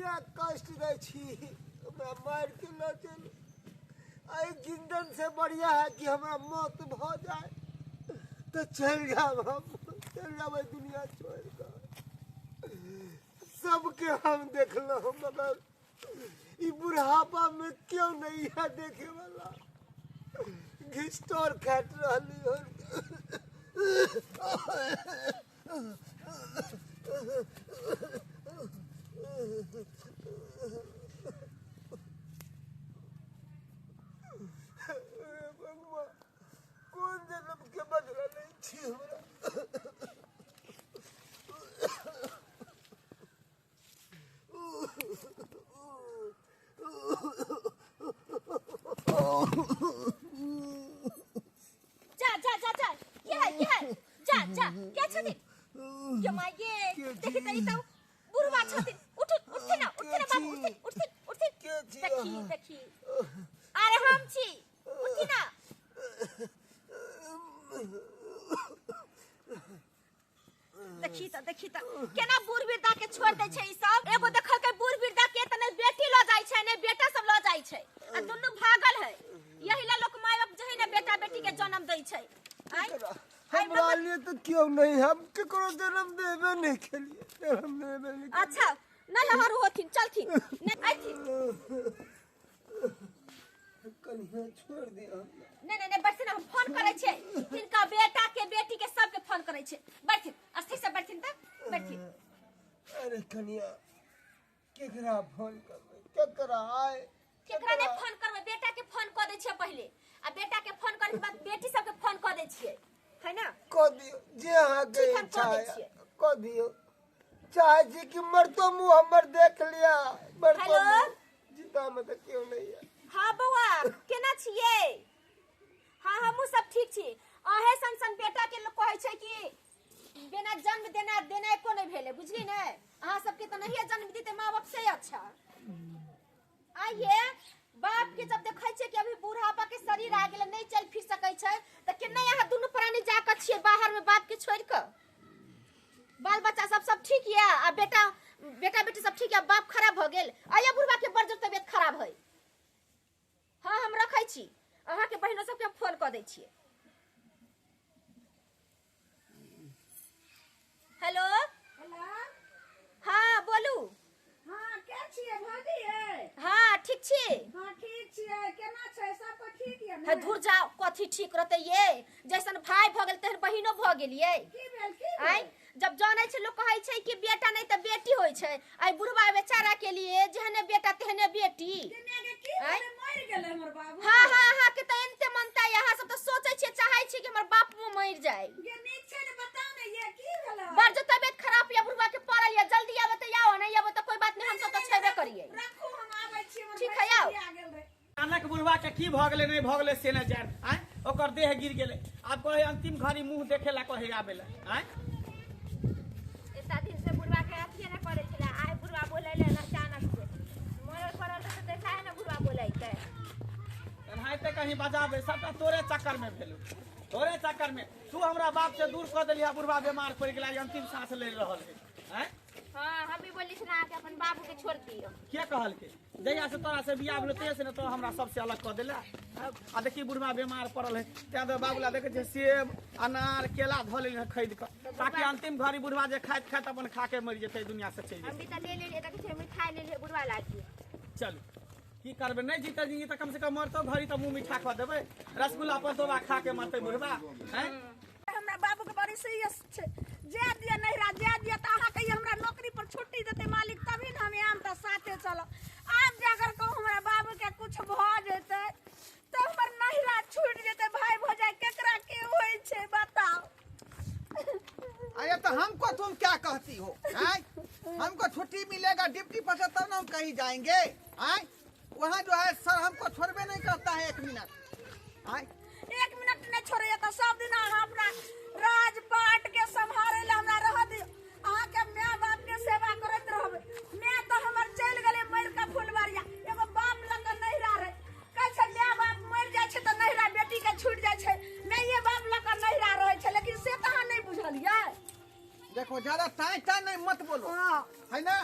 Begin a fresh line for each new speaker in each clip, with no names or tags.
किया कष्ट दै छी? हमरा मारि के लऽ चलू। एहि जिंदन से बढ़िया है कि हमरा मौत भऽ जाए तऽ चलि जायब, हम चलि जायब एहि दुनिया छोड़ि कऽ। सबके हम देखलहुँ, मगर ई बुढ़ापा में क्यों नहीं है देखे वाला। घिस्टोर काटि रहली हन। हे भगवान, कोन जन्म के बदला लै छी हमरा?
जा जा जा जा, के है, के है? जा जा, के छथिन? के माय गे, देखी त ई त बुढ़वा छथिन। उठ, उठथिन ना, उठथिन ना बाबू, उठथिन, उठथिन, उठथिन।
के छी
देखी
अहाँ?
देखी, अरे हम छी, उठथिन ना। देखी त, देखी त, केना बूढ़ वृद्धा के छोड़ दै छै ई सब। एगो देखलकै बूढ़ वृद्धा के त नै बेटी ल जाइ छै नै बेटा सब ल जाइ छै, आ दुनू भागल है। यही ला लोक माय बाप जही ने बेटा बेटी के जन्म दै छै। आँय?
हमरा लिए तो क्यों नहीं, हम केकरो जन्म देबे नहीं केलिए, जन्म देबे नहीं केलिए।
अच्छा नहीं हरू होथिन, चलथिन नहीं आइथिन।
कनिया छोड़ दिया।
नहीं नहीं नहीं, बैठथिन, हम फोन करै छियै हिनका बेटा के बेटी के सबके फोन करै छियै। बैठथिन, अस्थिर से बैठथिन त बैठथिन।
अरे कनिया, केकरा फोन करबै? केकरा आय?
केकरा नहीं फोन करबै? बेटा के फोन क दै छियै पहिले, आ बेटा के फोन करे के बाद बेटी सबके फोन क दै छियै, है ना?
क दियौ जे अहाँके
ठीक, हम
इच्छा
कऽ दै
है,
छियै।
क दियौ। चाहे छी कि मरतो मुँह हमर देख लिया, मरतो
हेलो?
मुँह जीता में तऽ केओ नहीं है।
हाँ बौआ, केना छियै? हाँ हमहूँ सब ठीक छी। अहे सन सन बेटा के लोग कहै छै कि बिना जन्म देना देना एको नहीं भेलै, बुझली ने? अहाँ सबके तऽ नहिए जन्म दिते माँ बाप से अच्छा। आइए बाप के जब देखै छियै कि अभी बुढ़ापा के शरीर आ गेलै, नहीं चल फिर सकै छै, तऽ केना अहाँ दुनू प्राणी जाकऽ छियै बाहर में बाप के छोड़ि कऽ? बाल बच्चा सब सब ठीक यऽ आ बेटा बेटा बेटी सब ठीक यऽ, बाप खराब भऽ गेल। आइए बुढ़बा के बड़ जोर तबियत खराब है। हाँ हम रखै छी, अहाँके बहिनो सबके हम फोन कऽ दै छियै। हेलो।
हेलो।
हाँ बोलू।
हाँ के छियै भौजी? यै
हाँ ठीक छी।
हाँ ठीक छियै। केना छै सब कोइ ठीक यऽ
हे
ने?
धुर जाओ, कथी ठीक रहतै ये? जैसन भाई भऽ गेल तेहन बहिनो भऽ गेल ये।
की भेल, की
आँय
भेल?
जब जानै छै लोक कहै छै कि बेटा नहि तऽ बेटी होइ छै, आइ बुढ़वा बेचारा के लिए जेहने बेटा तेहने बेटी।
केने के की
आँय?
भेलै? मरि गेलै हमर बाबू?
हाँ हाँ हाँ के तऽ एनते मनता है, अहाँ सब तऽ सोचै छियै चाहै छियै कि हमर बाप मुँह मरि जाय।
गे नीक छै ने, बताउ ने ये की भेलै?
बड़ जो तबियत खराब या बुढ़वा के पड़ल या, जल्दी आबे तऽ आओ, नहीं आबे तऽ कोई बात नहीं, हम सब तऽ छेबे करियै।
रखू, हम आबै छी, हमर
ठीक है,
भैंसी
आउ।
आ गेल रहै।
अचानक बुढ़वा के की भऽ गेलै नहि भऽ गेलै से नहि जान। आँय ओकर देह गिर गेलै, आब कहै अंतिम घड़ी मुँह देखे ला कहै आबे ला। आँय
एता दिन से बुढ़वा के अथिए नहि करै छलै, आइ बुढ़वा बोलैले ने अचानक से मरल पड़ल रहतै तऽ काहे ने बुढ़वा बोलैतै?
एनाहिते कहीं बजाबै, सबटा तोरे चक्कर में भेलौ, तोरे चक्कर में तू हमरा बाप से दूर कऽ देलियै। बुढ़वा बीमार पड़ि गेलै, अंतिम सांस ले रहल है। आँय
हाँ हम भी बोलली छलै अहाँके अपन बाबू के छोड़ दियौ।
के कहलकै? जहिया से तोरा से बियाह भेलो तहिया से ने तोरा हमरा सबसे अलग कऽ देला। आ देखी बुढ़वा बीमार पड़ल है, तैं दुआरे बाबूला देखै छियै सेब अनार केला धऽ लेलियै हँ खरीद कऽ, ताकि अंतिम घड़ी बुढ़वा जे खाइत खाइत अपन खा के मरि जेतै, दुनिया से चलि
हम
जेतै।
भी तऽ ले लेलियै, देखै छियै मिठाई ले लेलियै बुढ़वा लागी।
चलू की करबै, नहि जीते जिंदगी तऽ कम से कम मरतो घड़ी तऽ मुँह मीठा कऽ देबै, रसगुल्ला पतोबा खा के मरतै बुढ़वा। हैं
हमरा बाबू के बड़ी सीरियस छै, जे दिअ नैहरा जे दिअ तऽ अहाँ कहियो हमरा नौकरी पर छुट्टी देतै मालिक तभी ने हम आयब तऽ साथे चलब। आब जे अगर कहूँ हमरा बाबू के कुछ भऽ जेतै तऽ हमर नैहरा छूटि जेतै, भाय भौजाइ केकरा के होइ छै बताउ।
अरे तो हमको तुम क्या कहती हो? आय हमको छुट्टी मिलेगा ड्यूटी पर से तब ना हम कहीं जाएंगे। आय वहाँ जो है सर हमको छोड़बे नहीं करता है एक मिनट। आय
एक मिनट नहीं छोड़ैया तऽ सब दिन अहाँ अपना राजपाट के सम्हारे ला हमरा रह दियौ, अहाँ के my बाप के सेवा करैत रहबै। My तऽ हमर चलि गेलै मरि कऽ फुलबारिया, एगो बाप लऽ कऽ नैहरा रहै। कहै छै my बाप मरि जाइ छै तऽ नैहरा बेटी के छूटि जाइ छै, माये बाप लऽ कऽ नैहरा रहै छै, लेकिन से तऽ अहाँ नहि बुझलियै।
देखो ज्यादा टाइम टाइम नहीं मत बोलो।
हाँ।
है ना,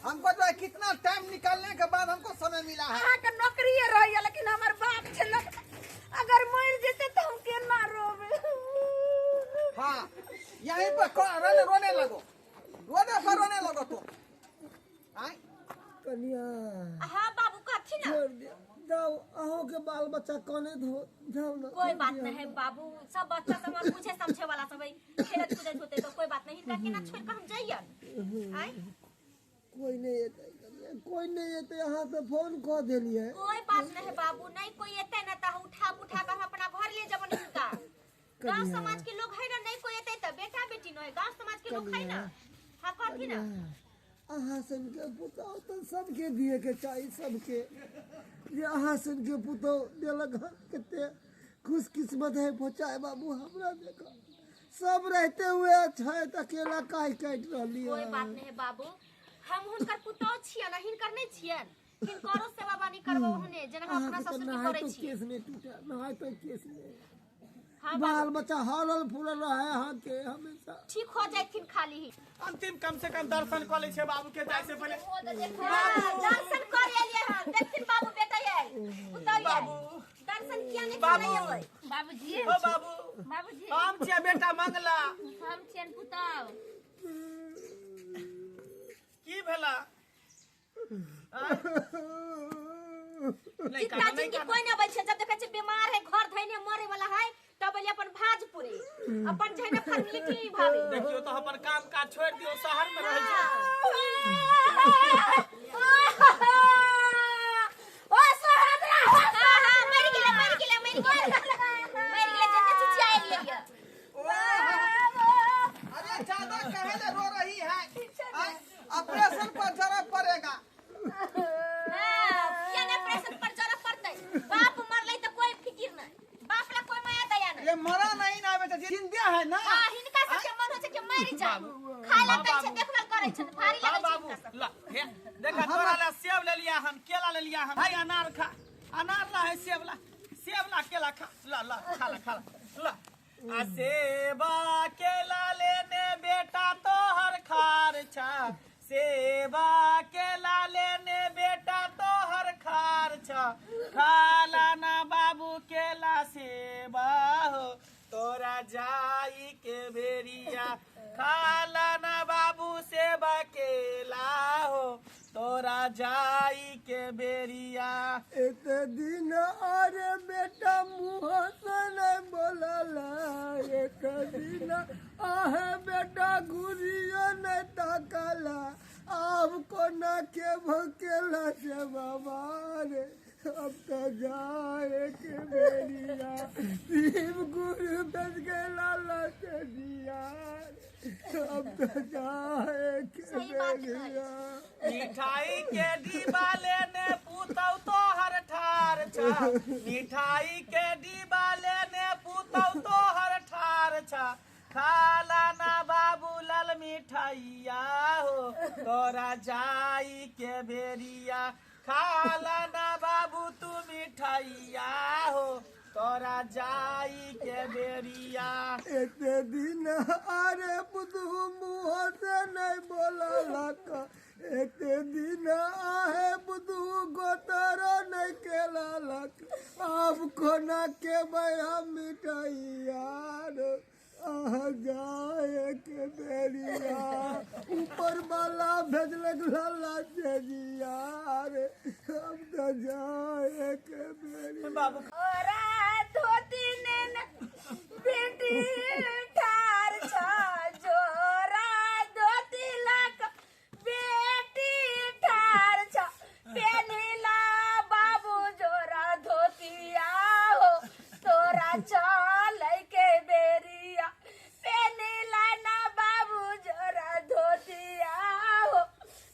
हमको जो है कितना टाइम निकालने के बाद हमको समय मिला है।
अहाँके नौकरिए रहैया, लेकिन हमर बाप छै ने, अगर मरि जेतै तऽ हम केना रहबै?
हाँ, यहीं पर रोने रोने लगो, रोने पर रोने लगो तुम। आय?
कनिया।
हाँ बाबू, कहथिन ना।
छोड़ दियौ, जाउ, अहूँके बाल बच्चा कने धो जाउ ने।
कोई बात नहीं है बाबू, सब बच्चा सब हमर बुझे समझे वाला सब है, खेलत कूदत होते तो कोई बात नहीं। हिनका केना छोड़ के हम जइयन? आय?
कोई नहीं एतै कनिया, कोई नहीं एतै। अहाँ तऽ फोन कऽ देलियै।
कोई बात नहीं है बाबू, नहीं कोई एतै ना तऽ उठा उठा के हम अपना घर ले जबन हिनका। गांव समाज के लोग है ना, नहीं कोई एतै तऽ बेटा बेटी न है, गांव समाज के लोग है ना। हाँ, कहथिन ना।
अहाँ सनके पुतहु तऽ सबके दिएके चाही, सबके। जे अहाँ सनके पुतहु देलक हन, कते खुशकिस्मत है पहुँचाए बाबू। हमरा देखो, सब रहते हुए अच्छा है तऽ अकेला काहे काटि रहली?
कोई बात नहीं है बाबू, हम हुनकर पुतोह छियन, हिनकर नहीं छियन। हिनकरो सेवा बानी करबो हुने जेना हम अपना
अहाँके तऽ
ससुर के
नहाय
करै
तो
छियै।
केस नहि टूटे, नहाय तो केस नहि।
हाँ
बाल
बाबू।
बच्चा हरल फूलल रहे अहाँके हमेशा।
ठीक हो जाथिन खाली ही।
अंतिम कम से कम दर्शन कऽ लै छै बाबू के जाइ से पहिले।
हाँ, दर्शन कर एलियै हन, देखथिन बाबू, बेटा ये पुतोह ये।
बाबू।
दर्शन किया नहीं?
बाबू।
नहीं अबै।
बाबूजी।
ओ बाबू।
बाबूजी।
हम छियै बेटा मंगला।
हम छियनि पुतहु।
की भेला? नहीं
चिंता
कानू, नहीं
जिनकी
कानू।
कोई नहीं अबै छै। जब देखै छै बीमार है, घर धैने मरे वाला है, तब एलियै अपन भाज पूरे अपन जहने फॉर्मेलिटी निभावे।
देखियौ तऽ अपन काम काज छोड़ि दियौ, शहर में रहै छै।
ओ सोहद्रा।
हाँ हाँ, मरि गेलै, मरि गेलै, मरि गेलै, मरि गेलै, जते चिचिया एलियै ये।
अरे, ज्यादा कहे ले रो रही है? आय, ऑपरेशन पर जरा पड़ेगा।
हाँ, किया नहीं ऑपरेशन पर जरा पड़तै? बाप मरलै तऽ कोई फिकिर नहीं, बाप ला कोई माया दया नहीं।
ये मरा नहीं ना बेटा, जिंदा है ना।
हाँ, हिनका सबके मन होइ छै कि मरि जाय, खाय ला दै छै, देखभाल करै छै, भारी
हाँ
लगै छै
बाबू।
हिनका सबके।
ला हे देखा, तोरा ला सेब ले लिया हन, केला ले लिया हन। भाई, अनार खा, अनार ला है, सेब ला, सेब ला, केला खा, ला ला, खा ला, खा ला, ला। आ सेबा केला लेने बेटा तोहर खार छा, सेबा केला लेने बेटा तोहर खार छा, खा ला ना बाबू केला सेबा हो, तोरा जाई के बेरिया। खा ला ना बाबू सेबा केला हो, तोरा जाई के बेरिया।
एते दिन अरे बेटा मुँह से नहीं बोलला, एक दिन आहे बेटा घुरियो नहीं ताकला, आब कोना के भकेला से बाबा रे? अब तो जाए के बेरिया, शिव गुरु बस गेला से दिया रे, अब तो जाए के
सही बात है।
बेरिया।
मिठाई के डिब्बा लेने पुतौ तोहर ठार छा, मिठाई के डिब्बा लेने पुतौ तोहर ठार छा, खा ला ना बाबू लाल मिठाइया हो, तोरा जाई के बेरिया। खा ला ना बाबू तू मिठाइया हो, तोरा जाई के बेरिया।
एते दिन अरे बुधू मुँह से नहीं बोललक, एते दिन आहे बुधू गोतर नहीं केलक, आब कोना के बया मिठाइया रे? आह जाए के बेरिया, ऊपर वाला भेजलक लाला से जिया रे, अब तो जाए के बेरिया।
बाबू।
ओरा धोती नेन बेटी ठार छा, जोरा धोती लक बेटी ठार छा, पेनिला बाबू जोरा धोतिया हो, तोरा चलै के बेरिया। पेनिला ना बाबू जोरा धोतिया हो,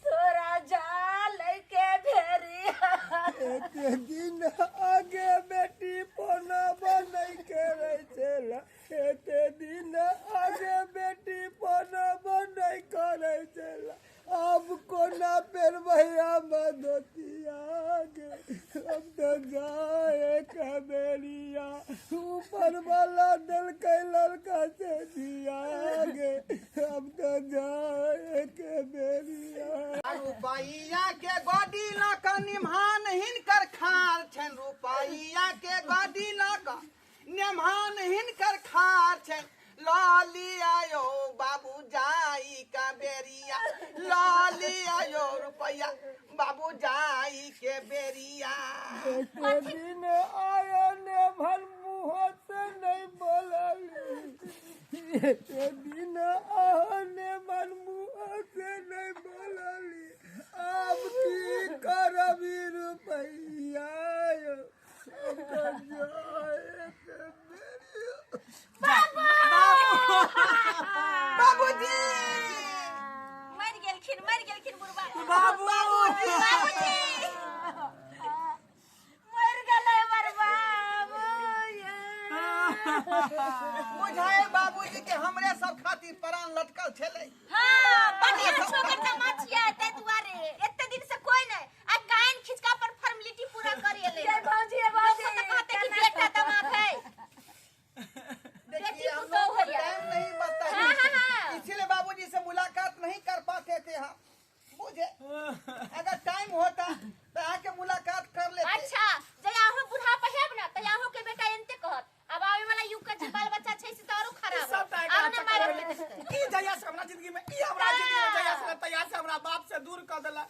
तोरा जालै के बेरिया।
एते दिन आगे बेटी पोना बनै करै छला, एते दिन आगे बेटी पोना बनै करै छला, आब कोना पेरबै हम धोतिया गे? अब तो जाए के बेरिया, ऊपर वाला देलकै लड़का से दिया गे, अब तो जाए के बेरिया।
रुपैया के गोडी लऽ कऽ निम्हान हिनकर खार छनि, रुपैया के गोडी लऽ कऽ निम्हान हिनकर खार छनि। लऽ लिया यौ बाबू जाई का बेरिया, लऽ लिया यौ रुपैया बाबू जाई के बेरिया।
दिन आयो ने भल मुँह से नहीं बोलली, दिन आयो ने भल मुँह से नहीं बोलली, अब की करबी रुपैया यौ, अब तो जाए के बेरिया।
बाबूजी
मरि गेलखिन, मरि गेलखिन बुढ़बा।
बाबू
बाबूजी
मरि गेलै हमर बाबू।
बुझाए बाबूजी के हमरे सब खातिर प्राण लटकल छलै।
हाँ, बढ़िया छोकर दामाद छियै, ताहि दुआरे एते दिन से कोई नहीं आ कान खींच के अपन फॉर्मेलिटी पूरा कर एलै।
ये भौजी, ये
लोग
भौजी,
सब तऽ कहते कि
केना
बेटा दामाद है।
देखिए
बेटी
हम
पुतोह
लोग को
है।
टाइम नहीं बचता
हाँ,
है,
हाँ, हाँ।
इसीलिए बाबूजी से मुलाकात नहीं कर पाते थे हम। बुझे अगर टाइम होता तो आके मुलाकात कर लेते।
अच्छा, जब अहूँ बुढ़ापा हेब ना तऽ अहूँ के बेटा एनते कहत। अब आवे वाला युग के जे बाल बच्चा छै से तऽ आरो खराब।
सब टाइम
आरो ने मारब के देखतै।
ई जहिया से हमरा जिंदगी में, ई हमरा जिंदगी में जहिया से तहिया से हमरा बाप से दूर कर देला।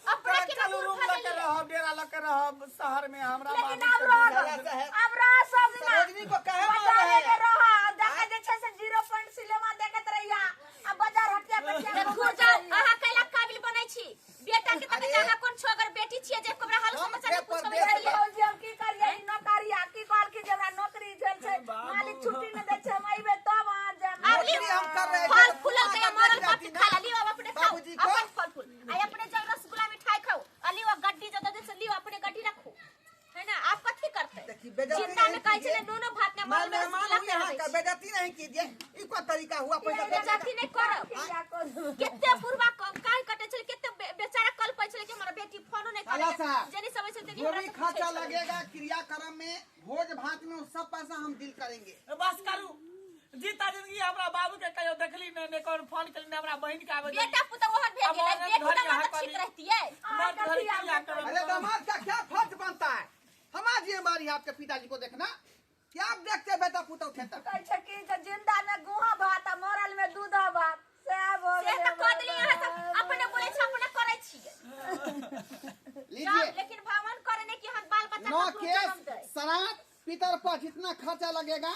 अपना के
चलू
दूर
रूम
भऽ
लऽ के
गेलियै।
रहब, डेरा लऽ के रहब शहर में। हमरा
लेकिन
बाबू
आब
से
रह
दूर
दादा
कर देला।
साहेब,
आब रह सब दिना।
सरोजनी को काहे मार
बाजारे
रहे
में
हैं?
रह, देखै जे छै से 0 पॉइंट सिनेमा देखैत रहिया आ बाजार हटिया पेटिया
देखू
घुमैत
जाउ,
रहिया।
अहाँ कैला काबिल बनै छी? बेटा के तऽ
अरे,
अहाँ कोन छोगर बेटी छियै जे ओकरा हाल
हम
समाचार
के
पूछबै
परदेश
छियै?
भौजी, हम की करियै? ई नौकरिया की कहलखिन जे हमरा नौकरी भेल छै, मालिक छुट्टी नहि दै छै, हम अइबै तब अहाँ जायब।
आब लियौ,
नौकरी हम कर रहे थे,
फल
तो
फूलल
तुम
के
आकर
मरल
बैठ
बाप के
जाती
खा
ना।
लियौ, अब अपने खाउ
बाबूजी को
अपन फल फूल। आ अपने जब रसगुल्ला मिठाई खाउ, आ लियौ गड्डी जतऽ दे से लियौ, अपने गड्डी रखू। है ना, आप कथी करते?
देखिए, बेइज्जती
जिंदा में
नहीं
कहै
कीजिए।
छलै नूनो भात ने
मैं
मरल में
मेहमान
रसगुल्ला
हूँ यहाँ
चढ़बै
का,
छै।
बेइज्जती नहीं कीजिए। ई कोई तरीका हुआ पैसा देने का?
बेइज्जती नहीं करब।
किया करू?
केते बुढ़बा काहे कटै छलै, केते बेचारा कल पै छलै कि हमर बेटी फोनो नहि
साला
करै
साहब,
जेनी समझ छलै तेनी
जो
हमरा
भी
से पूछै
खर्चा
छलै।
लगेगा क्रियाक्रम में, भोज भात में, वो सब पैसा हम डील करेंगे।
बस करू, जीता जिंदगी हमरा बाबू के कहियो देखली नहीं, ने कौन फोन केली, ने हमरा बहिन के आवे देली।
बेटा पुतोह ओहन भे
अब
गेलै,
औरत
बेटी
घर
दामाद
यहाँ
तऽ ठीक
करी।
रहतियै।
मर्द घर क्रियाक्रम
अरे दामाद का क्या फर्ज बनता है? हमारी जिम्मेदारी है आपके पिताजी को देखना। क्या आप देखते हैं बेटा पुतोह थे तक?
कहै छै कि जे जिंदा में गुहा भात आ मरल में दूध भात, सएह भऽ
से
गेलै।
तऽ कऽ देलियै अहाँ सब, अपने बोलै छी, अपने करै छियै। जाउ,
लीजिए
लेकिन भगवान करे ने कि हम बाल बच्चा
नौ
ककरो
केस
जन्म दै।
श्राद्ध पितर पर जितना खर्चा लगेगा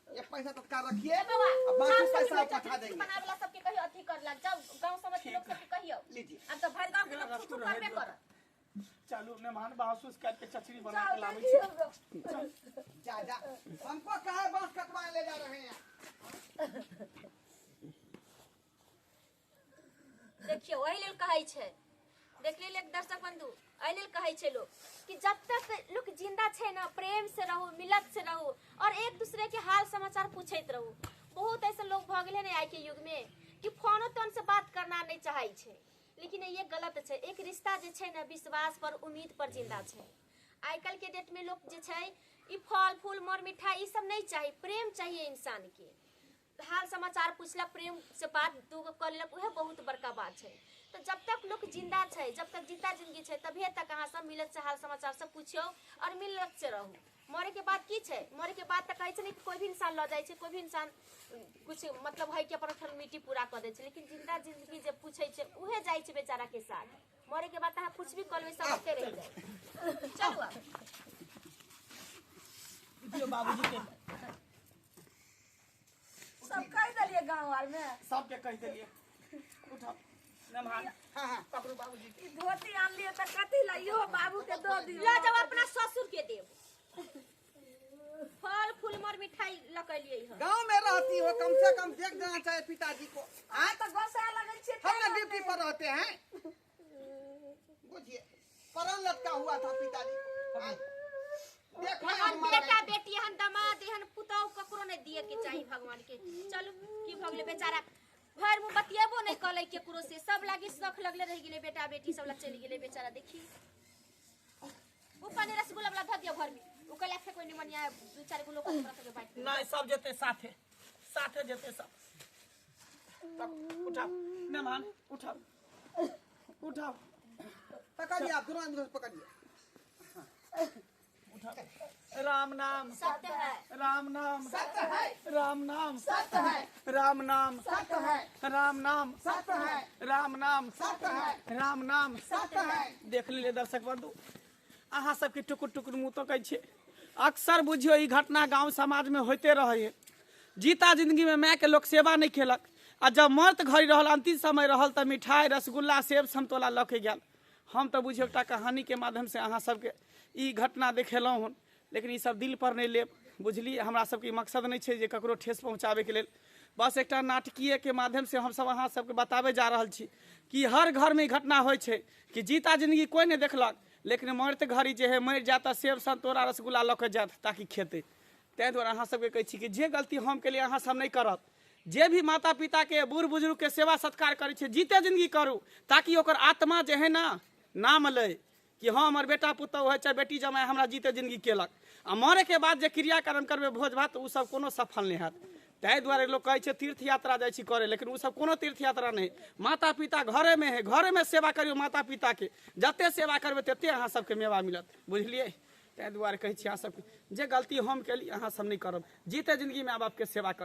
ये पैसा तत्काल रखिए,
बाबा,
अब बाकी
जाउ
पैसा
सबके
आप पठा
चटनी
देंगे।
बनावेला सबके कहियो, अथी करलक, जाउ गाँव समाज के लोक सबके कहियो।
लीजिए।
आब तऽ भरि गाँव के लोक थू थू करबे करत।
चलू मेहमान, बासूस काटि के चचरी बना के
जाउ,
लाबै छी।
देखियौ।
जा जा, हमको कहे बांस कटवाने ले जा रहे हैं।
देखियौ, एहि लेल कहै छै, देख लेल दर्शक बंधु, एहि लेल कहै छै लोक कि जब तक लोक जिंदा छै ना, प्रेम से रहू, मिलत से रहू और एक दूसरे के हाल समाचार पूछैत रहू। बहुत ऐसा लोग भऽ गेलै ने आइ के युग में कि फोनो तोन से बात करना नहीं चाहै छै, लेकिन ये गलत छै। एक रिश्ता जे छै ने विश्वास पर, उम्मीद पर जिंदा छै। आइ काल्हि के डेट में लोक जे छै ई फल फूल मर मिठाई ई सब नहीं चाही, प्रेम चाहिए इंसान के। हाल समाचार पूछलक, प्रेम से बात दूगो कऽ लेलक, उएह बहुत बड़का बात छै। तऽ जब तक लोक जिंदा छै, जब तक जिंदा जिंदगी छै, तभिए तक अहाँ सब मिलत से हाल समाचार सब पूछियौ और मिलत से रहू। मरे के बाद की छै? मरे के बाद तऽ कहै छै ने कि कोई भी इंसान लऽ जाइ छै, कोई भी इंसान कुछ मतलब है कि अपन फॉर्मेलिटी पूरा कऽ दै छै, लेकिन जिंदा जिंदगी जे पूछै छै उहे जाइ छै बेचारा के साथ। मरे के बाद अहाँ कुछ भी कऽ लेबै, सब ओते रहि जाइ। चलू आब।
दियौ बाबूजी के।
सब कहि देलियै गाँव आर में?
सबके कहि देलियै। उठाउ मेहमान,
हाँ हाँ,
पकड़ू बाबूजी के।
ई धोती आनलियै तऽ कथी लए? इहो बाबू के दऽ दियौ।
लऽ जाउ, अपना ससुर के देब। फल फूल मर मिठाई लऽ के एलियै हँ।
गांव में रहती हो, कम से कम देख देना चाहिए पिताजी को।
अहाँ तऽ गोसा लगै छियै।
हम ना ड्यूटी पर रहते हैं, बुझिए परन लटका हुआ था पिताजी को। आय, देखो
एहन
हम मर
बेटा
गए।
बेटी, एहन दामाद, एहन पुतहु ककरो नहि दिए के चाही भगवान के। चलू, की भऽ गेलै? बेचारा भरि मुँह बतियेबो नहि कलै केकरो से, सब लागी शख लगले रहि गेलै, बेटा बेटी सब लग चलि गेलै बेचारा। देखी, ओ पानी रसगुल्ला वाला धऽ दियौ घरमे, ओ कहला फेर कोइ निमन आए, दू चारि गो लोक हमरा सबके बाँटि देबै।
नहीं, सब जेते साथे साथे जेते सब। उठाओ मेहमान, उठाओ उठाओ।
पकड़िए आप दोनों आदमी पकड़िए।
राम नाम
सत्य है।
राम नाम
सत्य है।
राम नाम
सत्य है।
राम नाम
सत्य है।
राम नाम
सत्य है।
राम नाम
सत्य है।
राम नाम
सत्य है।
देख लेलियै दर्शक बंधु, अहाँ सबके टुकुर टुकुर मुँह तकै छियै। अक्सर बुझियौ ई घटना गाँव समाजमे होइते रहै है। जीता जिंदगीमे मायके लोक सेवा नहि केलक, आ जब मर्त घड़ी रहल, अंतिम समय रहल, तऽ मिठाई रसगुल्ला सेब समतोला लऽ के गेल। हम तऽ बुझियौ एकटा कहानीके माध्यमसँ अहाँ सबके ई घटना देखेलहुँ हन, लेकिन ई सब दिल पर नहि लेब, बुझलियै। हमरा सबके ई मकसद नहि छै जे ककरो ठेस पहुँचाबैके लेल, बस एकटा नाटकीयके माध्यमसँ हमसब अहाँ सबके बताबै जा रहल छी कि हर घरमे ई घटना होइ छै कि जीता जिंदगी कोइ नहि देखलक, लेकिन मरते घड़ी जे है मरि जायत तऽ सेब संतोरा रसगुल्ला लऽ के जायत ताकि खेतै। ताहि दुआरे अहाँ सबके कहै छी कि जे गलती हम केलियै अहाँ सब नहि करब। जे भी माता पिता के बूढ़ बुजुर्ग के सेवा सत्कार करै छै, जीते जिंदगी करू, ताकि ओकर आत्मा जे है ना नाम लै कि हाँ हमर बेटा पुतहु है चाहे बेटी जमाय हमरा जीते जिंदगी केलक। आ मरे के बाद जे क्रियाकर्म करबै भोज भात, ओ सब कोनो सफल नहि हैत। ताहि दुआरे लोक कहै छै तीर्थ यात्रा जाइ छी करे, लेकिन ओ सब कोनो तीर्थ यात्रा नहि। माता पिता घरेमे है, घरेमे सेवा करियौ माता पिता के, जते सेवा करबै तते अहाँ सबके मेवा मिलत, बुझलियै। ताहि दुआरे कहै छी अहाँ सबके जे गलती हम केली अहाँ सब नहि करब, जीते जिंदगी माय बापके सेवा करू।